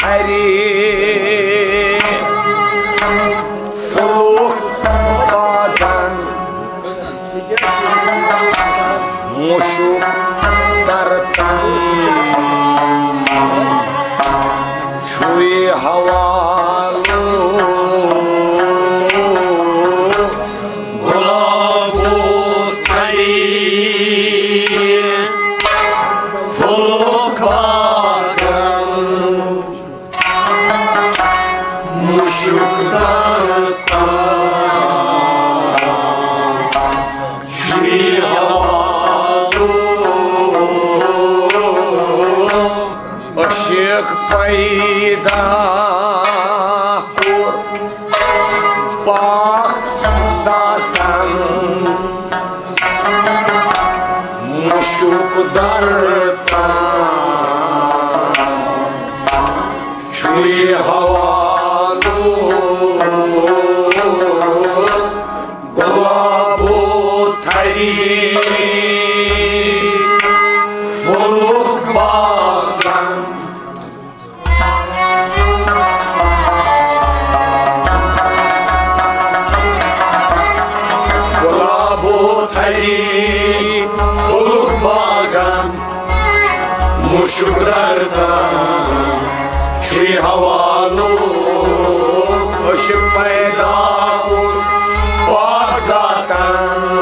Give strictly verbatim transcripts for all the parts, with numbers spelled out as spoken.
اری فلک پادن مشک درتن چھوی حوالو گلابو تھری فلک پادن مشک درتن چھوی حوالو عشق پیدا کور پاک ذاتن مشک درتن چھوی حوالو گلابو تھری فلک پادن گلابو تھری فلک پادن مشک درتن چھوی حوالو عشق پیدا کور پاک ذاتن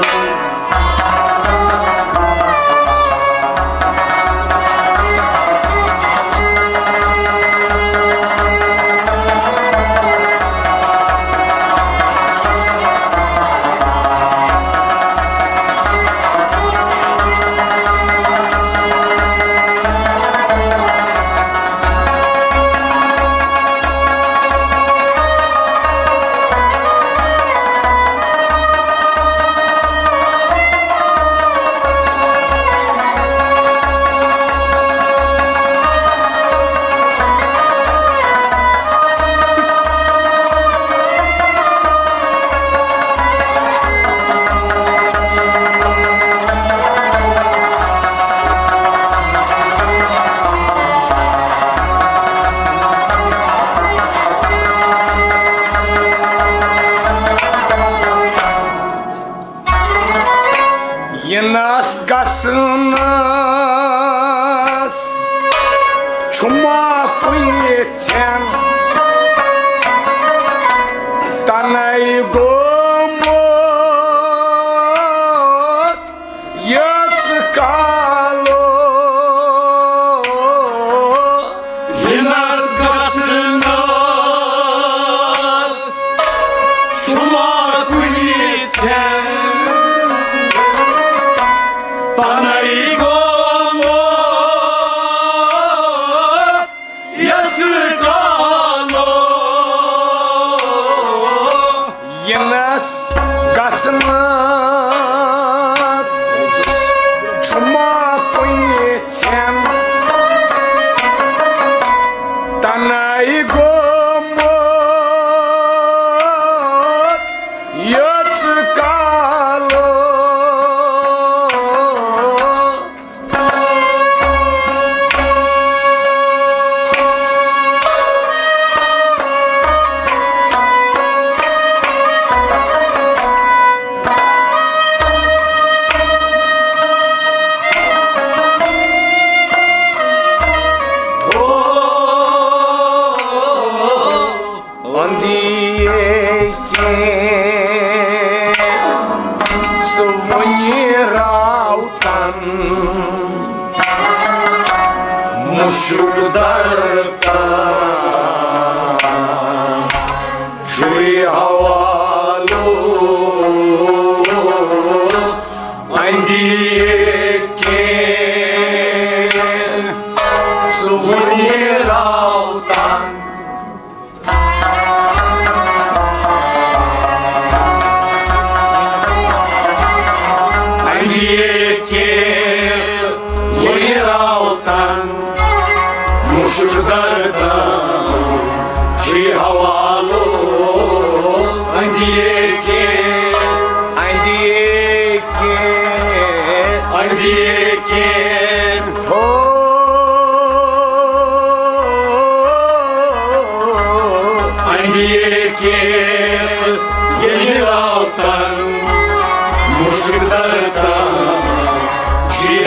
یِنَس گژھنَس چھُما کُنہِ ژھٮ۪ن تَنَے گوٚمُت یٔژ کالو۔ یِنَس گژھنَس چھُما کُنہِ ژھٮ۪ن تَنَے گوٚمُت یٔژ کالو۔ یِنَس گژھنَس چھُما کُنہِ ژھٮ۪ن تَنَے گوٚمُت یٔژ کالو۔ اندیے کینٛہہ ژٕ وُنہِ راوتن مُشُک درتن چھُے حوالو۔ اندیے کینٛہہ ژٕ وُنہِ راوتن اندیے کینٛہہ ژٕ وُنہِ راوتن مُشُک درتن چھُے حوالو۔ اندیے کینٛہہ، اندیے کینٛہہ، اندیے کینٛہہ۔ ہو۔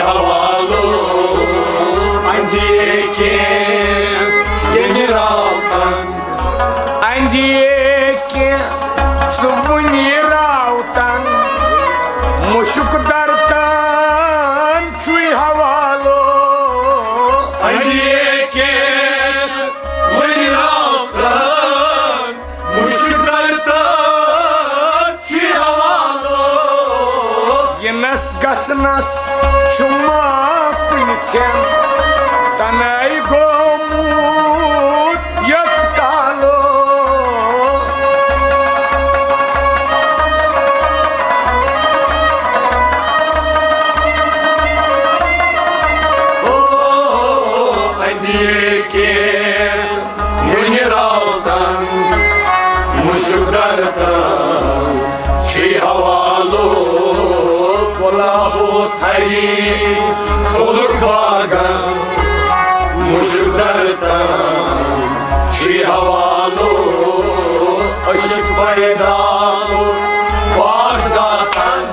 حوالو اندیکے ییٚلہِ راوتن۔ اندیکے ژٕ وُنہِ راوتن، مُشُک درتن چھُے حوالو۔ اندیکے وُنہِ راوتن، مُشُک درتن چھُے حوالو۔ یِنس گژھنس چھُ ما کُنہِ ژھٮ۪ن تنَے گوٚمُت یٔژ کالو۔ او، اندیکے وُنہِ راوتن، مُشُک درتن چھُے حوالو۔ گۄلابو تھری ژوٚلُکھ باغن، مُشُک درتن چھُے حوالو۔ عشق پیداو پاک ذاتن۔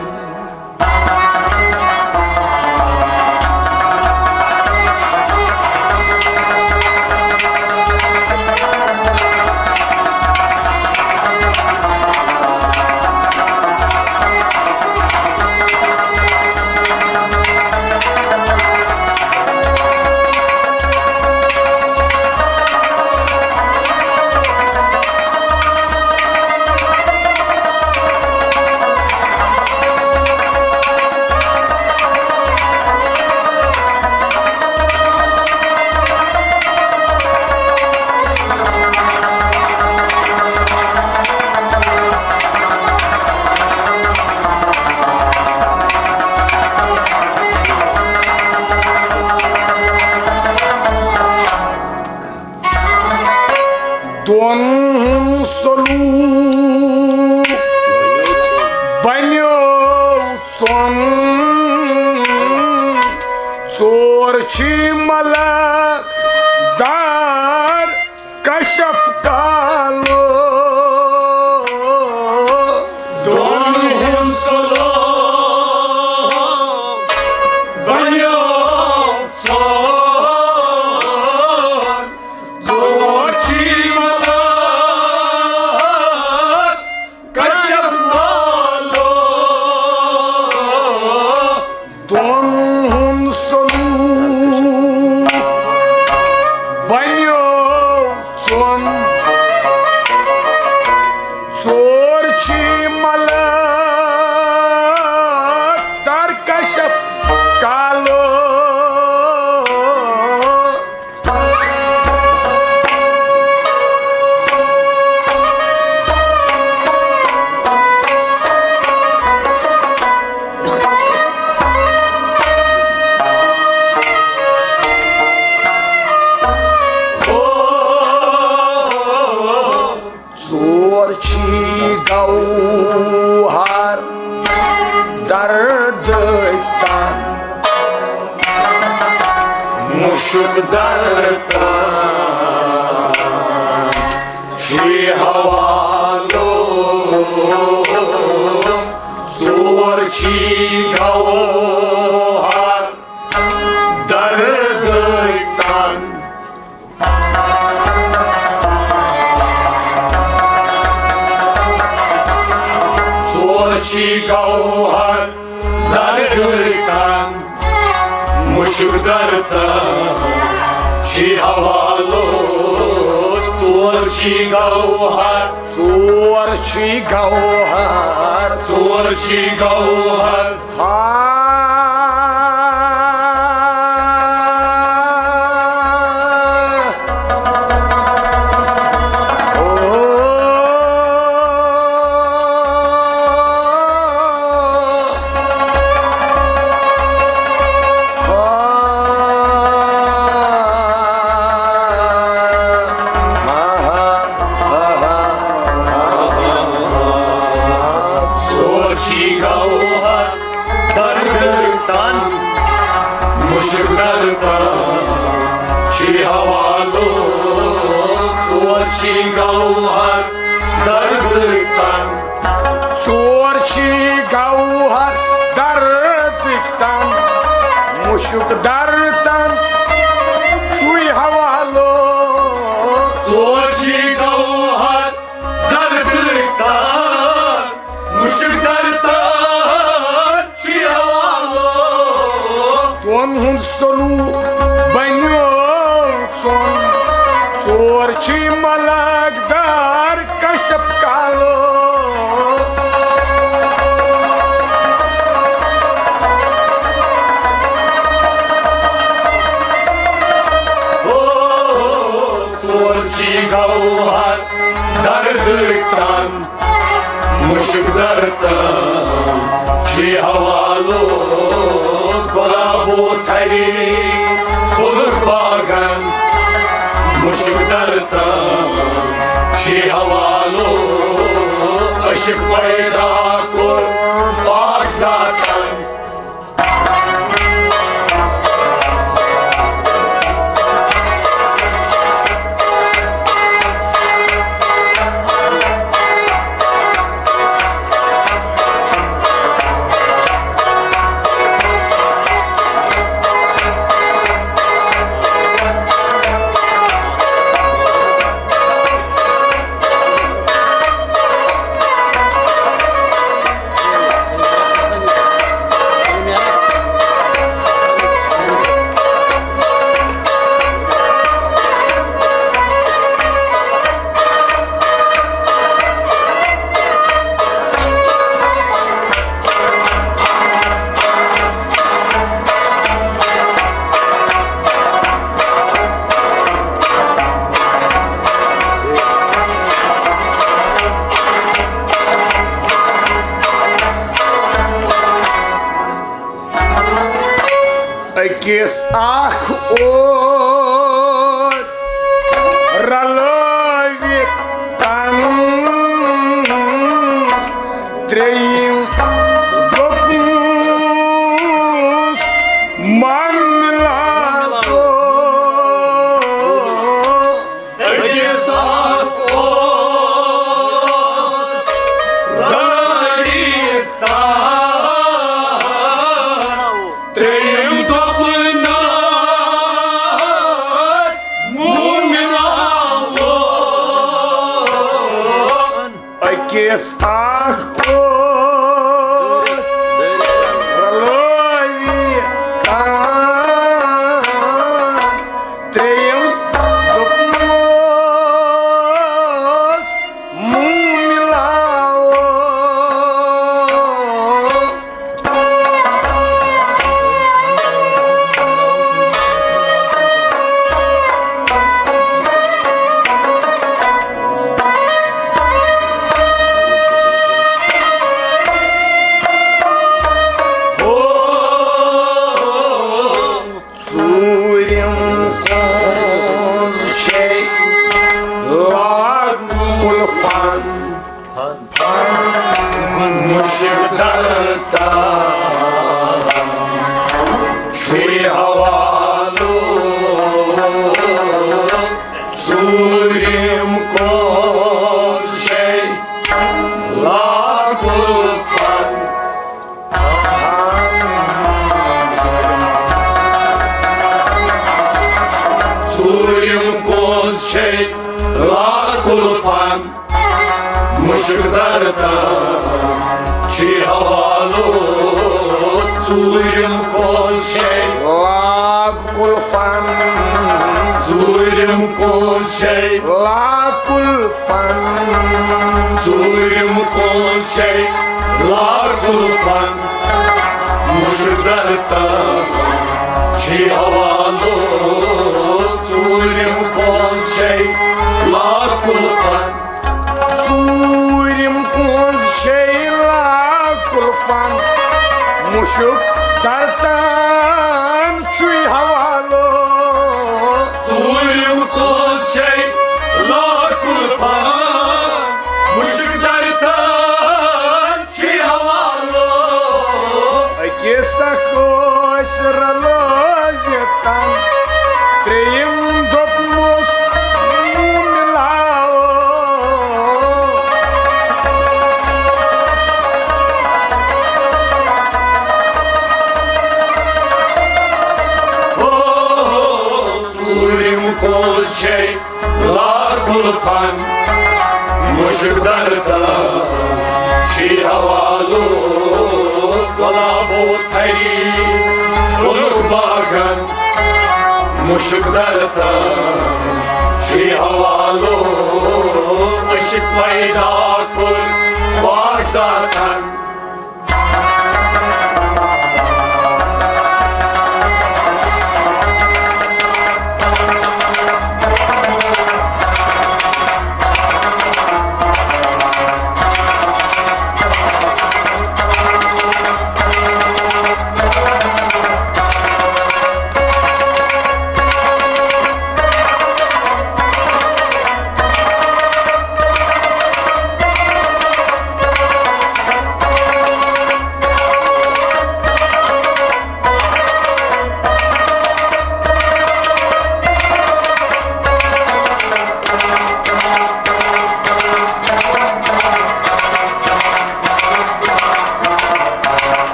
دۄن سلوٗک بنیو ژۄن، ژور چھی ملک دار کشف کالو۔ دۄن ہُنٛد سلوک بنیو ژۄن، ژور چھی ملک کشف کالو۔ دۄن ہُنٛد سلوک بنیو ژۄن، ژور چھی ملک دار کشف کالو۔ ژور چھی گوہر دردٕکۍ تن، مُشُک درتن چھُے حوالو۔ ژور چھی گوہر دردٕکۍ تن، ژور چھی گوہر دردٕکۍ تن، مُشُک درتن چھُے حوالو۔ ژور چھی گوہر، ژور چھی گوہر، ژور چھی گوہر۔ ہا۔ ژور چھی گوہر دردٕکۍ تن، مُشُک درتن چھُے حوالو۔ ژور چھی گوہر دردٕکۍ تن، ژور چھی گوہر دردٕکۍ تن، مُشُک درتن چھُے حوالو۔ ژور چھی گوہر دردٕکۍ تار، مُشُک درتن چھُے حوالو۔ دۄن ہُنٛد سلوٗک بنیو ژۄن، ژور چھی ملک دار کشپ کالو۔ او، ژور چھی گوہر دردٕکۍ تن، مُشُک درتن چھُے حوالو۔ گۄلابو تھری پھُلُک باغن، مُشُک درتن چھُے حوالو۔ عشق پیدا کوٚر پاک ذاتن۔ أکِس اکھ اوس رلٲوِتھ تن، ترٛیٚیِم دوٚپُس من مِلاو۔ أکِس اکھ اوس رلٲوِتھ تن، ترٛیٚیِم دوٚپُن ناس مومِن آو۔ أکِس اکھ اوس رلٲوِتھ تن، ترٛیٚیِم دوٚپمَس مومِن آو۔ ژوٗرِم کونٛز چھے لاگُل فنس۔ مُشُک درتن چھُے حوالو۔ ژوٗرِم کونٛز چھے لاگُل فنس۔ ژوٗرِم کونٛز چھے لاگُل فن۔ مُشُک درتن چھُے حوالو۔ ژوٗرِم کونٛز چھے لاگُل فن۔ ژوٗرِم کونٛز چھے لاگُل فن۔ ژوٗرِم کونٛز چھے لاگُل فن۔ مُشُک درتن چھُے حوالو۔ ژوٗرِم کونٛز چھے لاگُل فن۔ ژوٗرِم کونٛز چھے لاگُل فن۔ مُشُک درتن چھُے حوالو۔ ژوٗرِم کونٛز چھے لاگُل فن۔ مُشُک درتن چھُے حوالو۔ أکِس اکھ ٲسۍ رلٲوِتھ تن، ترٛیٚیِم دوٚپمَس مِلاو۔ شے لاکھ الفن، مشک در تن، شی حوالو، گلابو تھری، فلک باغن، مشک در تن، شی حوالو، عشق پیدا کن، باغ ذاتن۔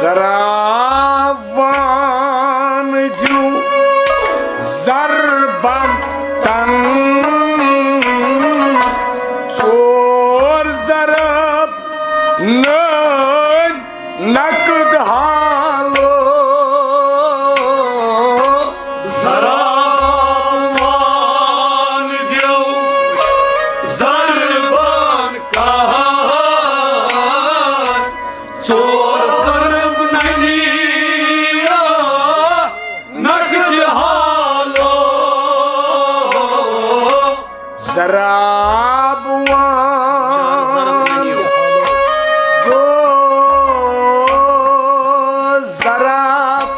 ذرا وان دیو ضربن تن، ژور ضرب نٲنۍ نقد حالو۔ ذرا وان دیو ضربن کہن، ژور ضرب ننی نقد حالو۔ ضرب وان گو، ضرب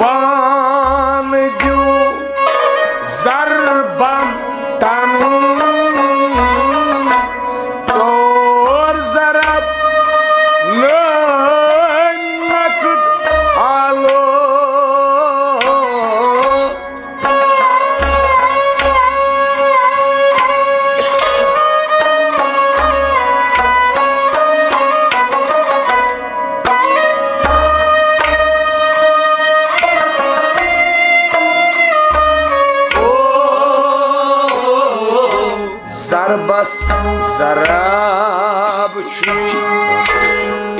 وان دیو ضربن تن، ژور ضرب نٲنۍ نقد حالو۔ ضربس ضرب چھُے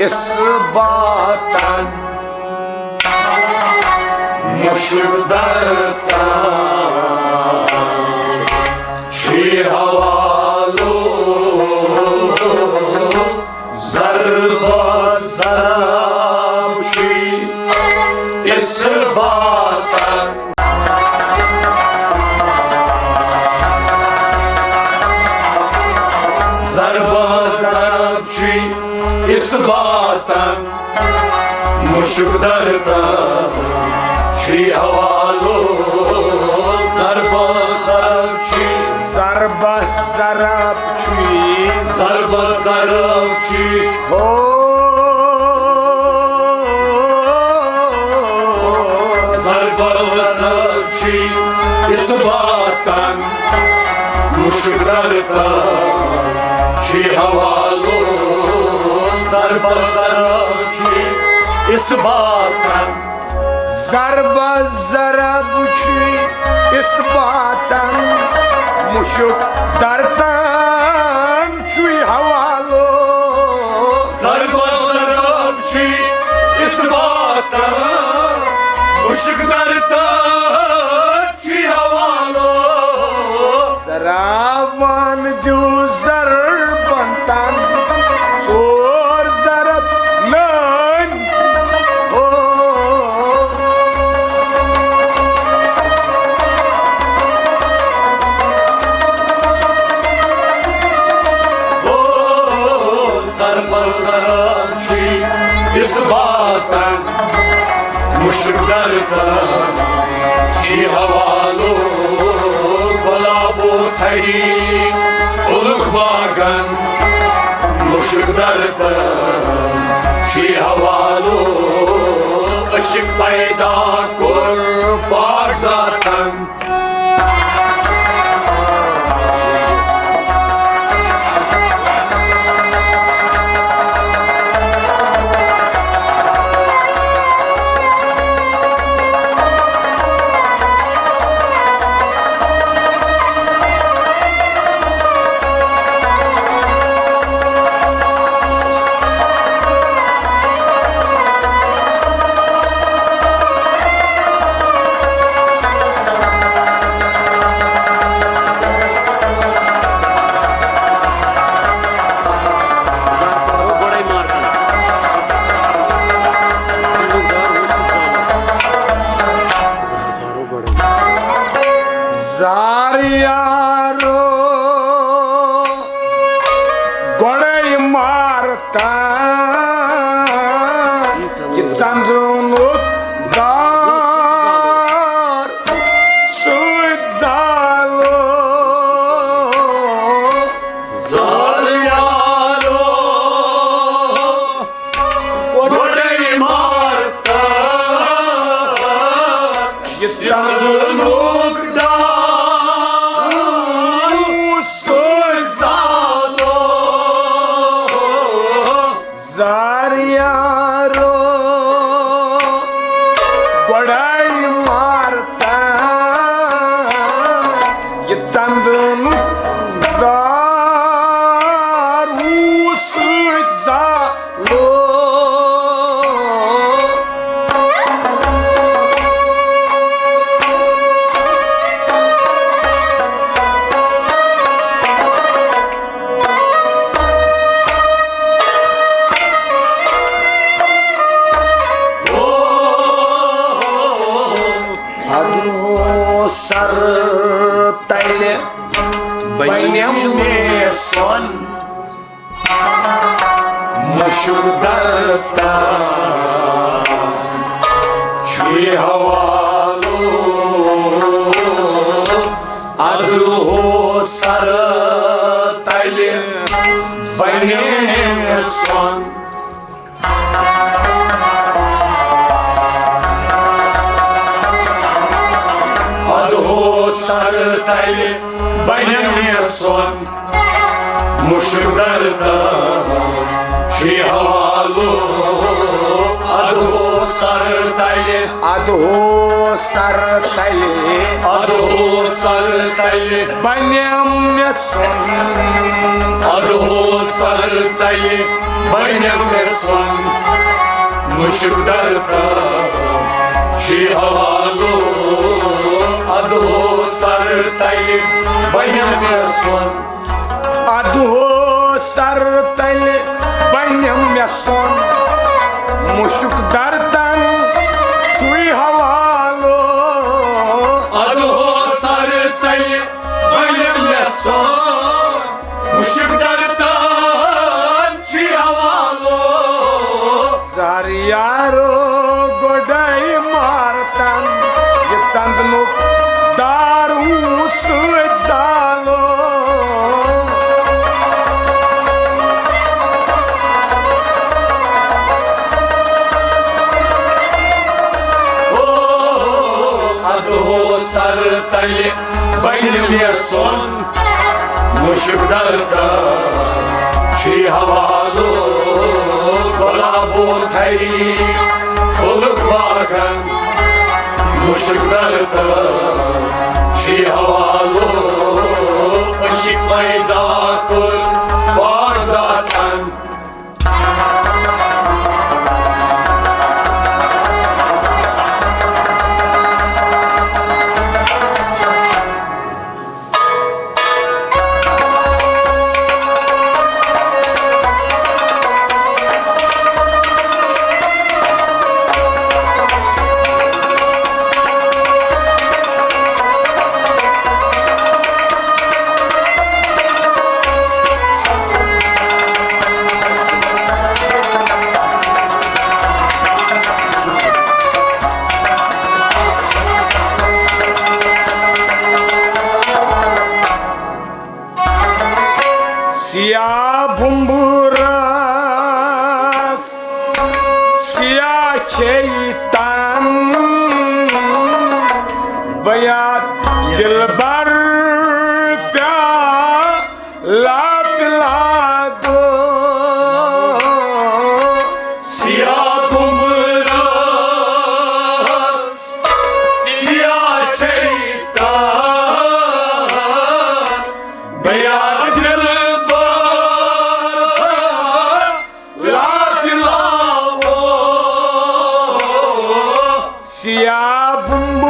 اثباتن، مشک در تن چھُے حوالو۔ ضربس ضرب چھُے اثباتن۔ ضربس ضرب چھُے اثباتن، مشک در تن چھُے حوالو۔ ضربس ضرب چھُے، ضربس ضرب چھُے، ضربس ضرب چھُے۔ ہو۔ ضربس ضرب چھُے اثباتن، مشک در تن چھُے حوالو۔ ضربس ضرب چھُے اثباتن۔ ضربس ضرب چھُے اثباتن، مشک در تن چھُے حوالو۔ ضربس ضرب چھُے اثباتن، مشک در تن چھُے حوالو۔ ضرب وان دیو ضربن تن، ژور ضرب نٲنۍ۔ ہو۔ ہو، ضربس ضرب چھُے اثباتن، مشک در تن چھُے حوالو۔ گلابو تھری فلک باغن، مشک در تن چھُے حوالو۔ عشق پیدا کوٚر پاک ذاتن۔ تان، یہِ ژندنُک دار سۭتۍ زالو۔ زال یارو، گۄڈَے مارتا، یہِ ژندنُک دار سۭتۍ زالو۔ زار یارو، گۄڈَے مارتا، یہِ ژندنُک دار سۭتۍ زالو۔ ادو سر تلہِ بنم مےٚ سۄن، مشک درتا چھُے حوالو۔ ادہو سر تلہِ بنم سۄن۔ ادہو سر تلہِ بنم مےٚ سۄن، مشک درتا چھُے حوالو۔ ادہو سر تلہِ، ادہو سر تلہِ، ادہو سر تلہِ بنم مےٚ سۄن۔ ادہو سر تلہِ بنم مےٚ سۄن، مشک درتا چھُے حوالو۔ ادہو سر تلہِ بنم مےٚ سۄن۔ ادہو سر تلہِ بنم مےٚ سۄن، مشک درتا چھُے حوالو۔ ادہو سر تلہِ بنم مےٚ سۄن، مشک درتا چھُے حوالو۔ زار یارو، گۄڈَے مارتا، یہِ ژندنُک دار سۭتۍ زالو۔ او، ادہو سر تلہِ بنم مےٚ سۄن، مشک درتا چھُے حوالو۔ گۄلابو تھری پھُلُک باغن، مشک درتا چھُے حوالو۔ عشق پیدا کوٚر باغ ذاتن۔ سیاہ بُمبرس، سیاہ چھے تن، بیا دلبر پیالہ پلاگو۔ سیاہ بُمبرس، سیاہ چھے تن، بیا دلبر پیالہ پلاوو۔ سیاہ بُمبرس،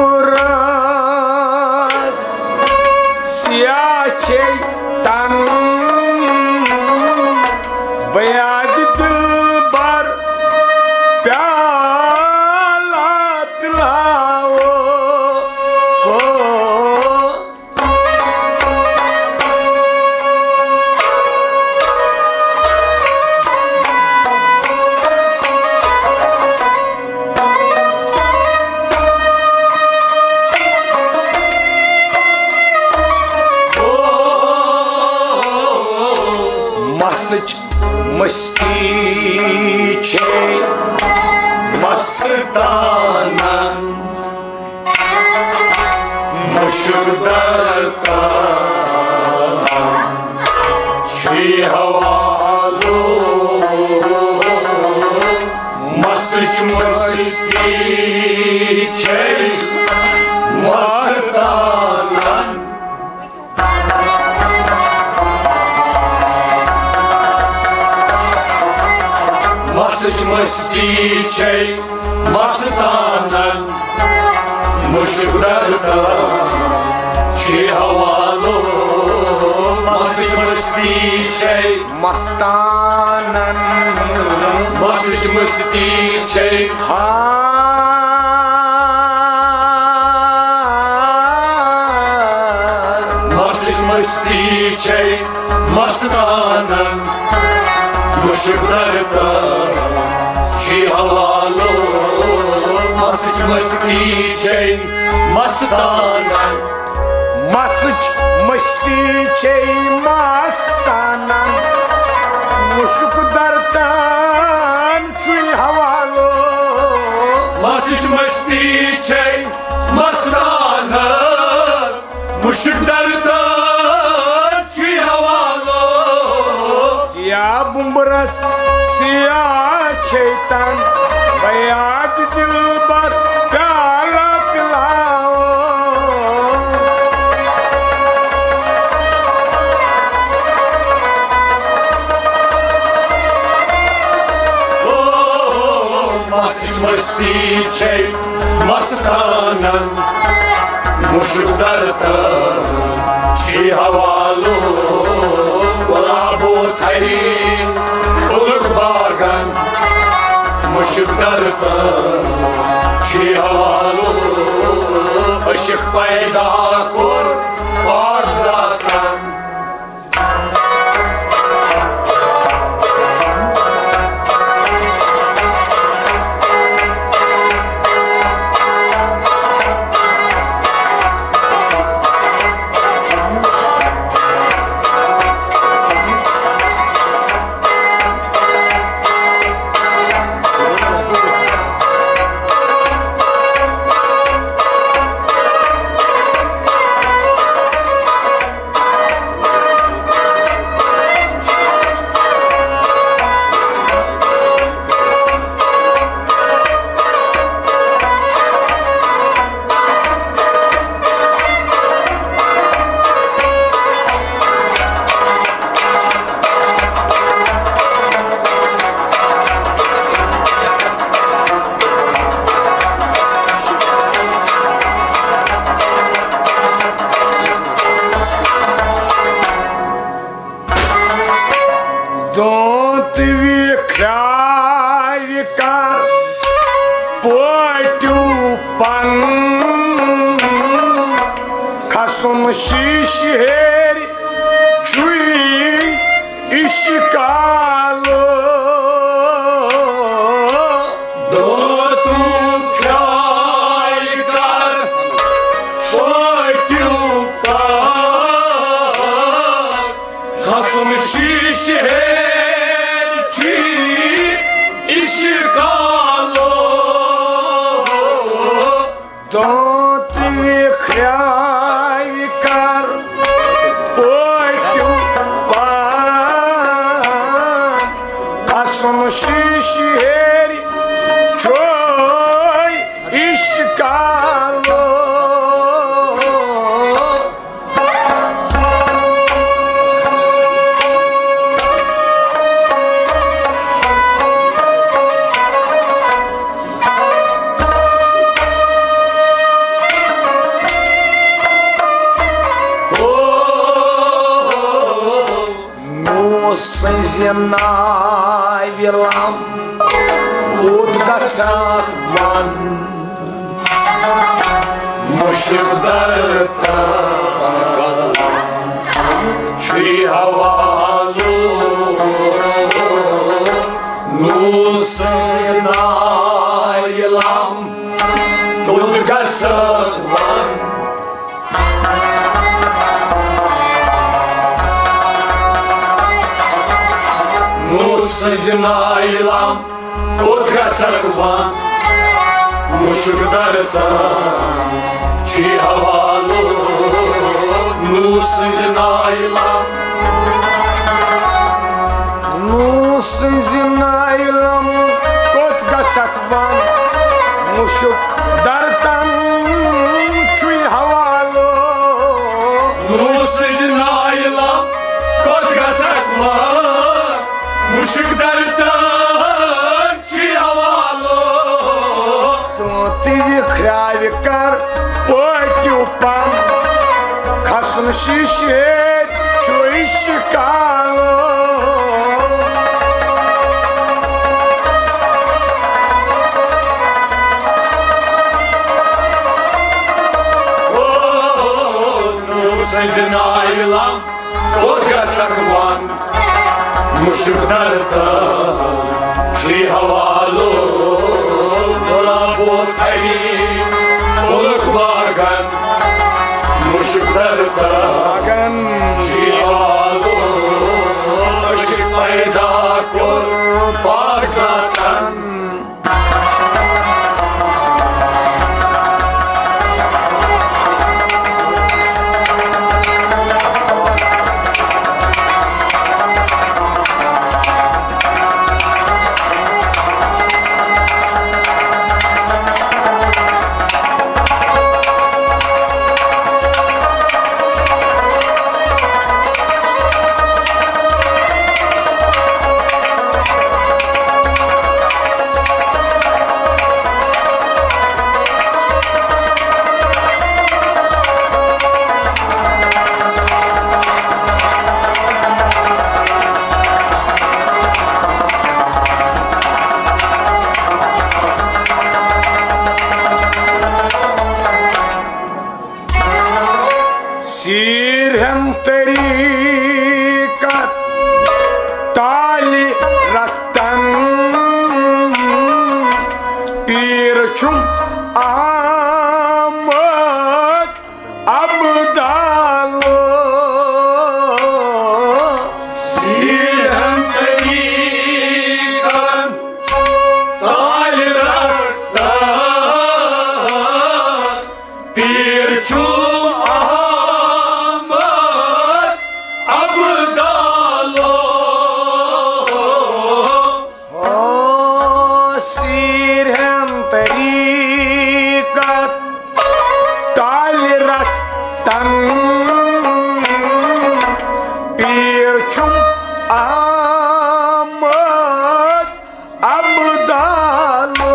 سیاہ چھے تن، بیا دلبر پیالہ پلاوو۔ ہو۔ مستی چھے مستانن مشک درتان چھُے حوالو۔ مسٕچ مستی چھے مستانن۔ مسٕچ مستی چھے مستانن مشک درتان چھُے حوالو۔ مسٕچ مستی چھے مستانن۔ مسٕچ مستی چھے ہا۔ مسٕچ مستی چھے مستانن مشک درتان چھُے حوالو۔ مسٕچ مستی چھے مستانن۔ مسٕچ مستی چھے مستانن مشک درتان چھُے حوالو۔ مسٕچ مستی چھے مستانن مشک درتان چھُے حوالو۔ سیاہ بُمبرس سیاہ چھے تن بیاد دلبر پیالہ پلاو۔ مسٕچ مستی چھے مستانن مشک درتان چھُے حوالو۔ گۄلابو تھری پھُلُک باغن مشک درتان چھُے حوالو۔ عشق پیدا کوٚر پاک ذاتن۔ دونٛت وِکھراوِ کر پٲٹھیُو پن۔ کھسُن شیٖشہٕ ہیٚرِ چھُے عشقالو۔ دونٛت وِکھراوِ کر پٲٹھیُو پن۔ کھسُن شیٖشہٕ ہیٚرِ چھُے عشقالو۔ دونٛت وِکھراوِ کر پٲٹھیُو پن۔ کھسُن شیٖشہٕ ہیٚرِ چھُے عشقالو۔ نوٗح سٕنٛزِ ناوِ لم کوٚت گژھکھ وَن؟ مُشُک درتان چھُے حوالو۔ نوٗح سٕنٛزِ ناوِ لم کوٚت گژھکھ وَن؟ سٕنٛزِ نایہِ لم کوٚت گژھکھ ون؟ مُشُک درتن چھی حوالہٕ۔ نوٗح سٕنٛزِ نایہِ لم، نوٗح سٕنٛزِ نایہِ لم کوٚت گژھکھ ون؟ مُشُک درتن چھُے حوالہٕ۔ نوٗح سٕنٛزِ نایہِ لم کوٚت گژھکھ ون؟ مُشُک درتن چھی حوالہٕ۔ تہٕ وِکھراوِ کر پٲٹھۍ پن، کھسُن شیٖشہِ چھُے شِکالہٕ۔ او، نوٗح سٕنٛزِ نایہِ لم کوٚت گژھکھ ون؟ مُشُک درتن چھی حوالہٕ۔ گۄلابو تھری پھُلُک باغن، مُشُک درتن چھی حوالہٕ۔ أچھ پیدا کوٚر پاک ذاتن۔ سیرٮ۪ن طریٖقت تالہِ رٹن، پیٖر چھُم آمُت ابدالہٕ۔ سیرٮ۪ن طریٖقت تالہِ رٹن، پیٖر چھُم آمُت ابدالہٕ۔ او سیرٮ۪ن طریٖقت تالہِ رٹن، پیٖر چھُم آمُت ابدالہٕ۔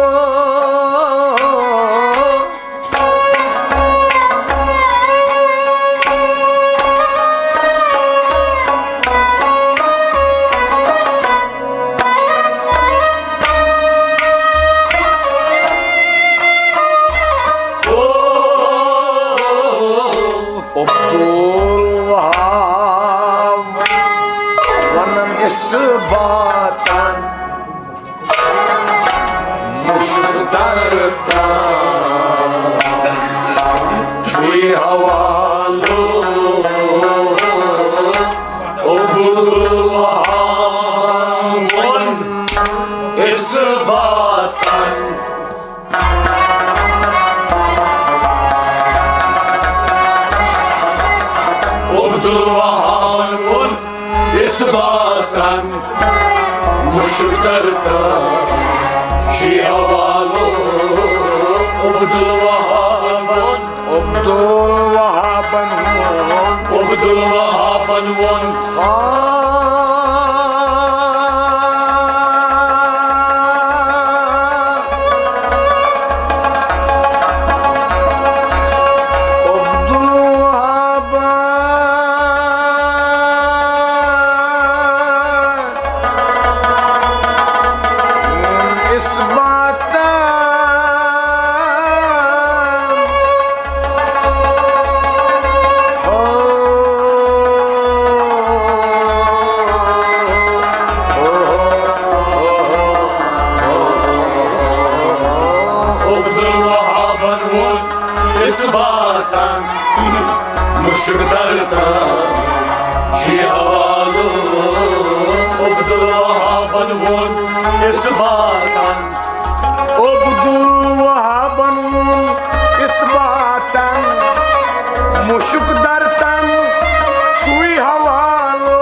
عبدالوہاب ونان اثباتن، مُشُک درتن چھُے حوالہٕ۔ عبدالوہاب ووٚن اثباتن۔ عبدالوہابن ووٚن اثباتن، مُشُک درتن چھُے حوالہٕ۔ عبدالوہابن ووٚن، عبدالوہابن ووٚن، عبدالوہابن ووٚن، آ، عبدالوہابن اثباتن۔ عبدالوہابن ووٚن اثباتن، مُشُک درتن چھُے حوالہٕ۔ عبدالوہاب وون اثباتن۔ عبدالوہابن وون اثباتن، مشک درتن چھوئی حوالو۔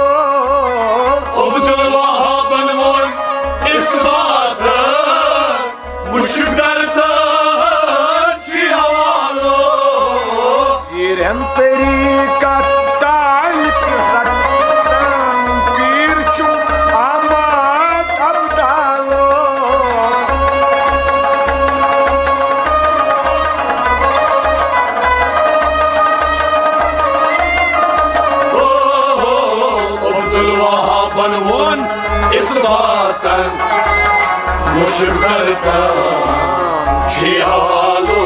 عبدالوہابن وون اثباتن، مشک درتن چھوئی حوالو۔ سیرن طریقت تائف رٹن، پیر چھو آمد ابدالو۔ عبدالوہابن وون اثباتن، مشک درتن چھوئی حوالو۔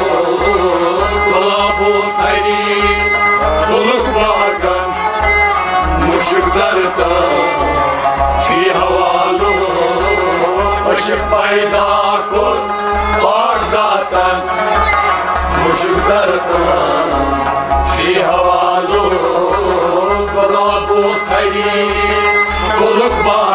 گلابو تھری فلک باغن، مشک درتن چھوئی حوالو۔ عشق پیدا کوٚر پاک ذاتن، مشک درتن چھوئی حوالو۔ گلابو تھری فلک باغن،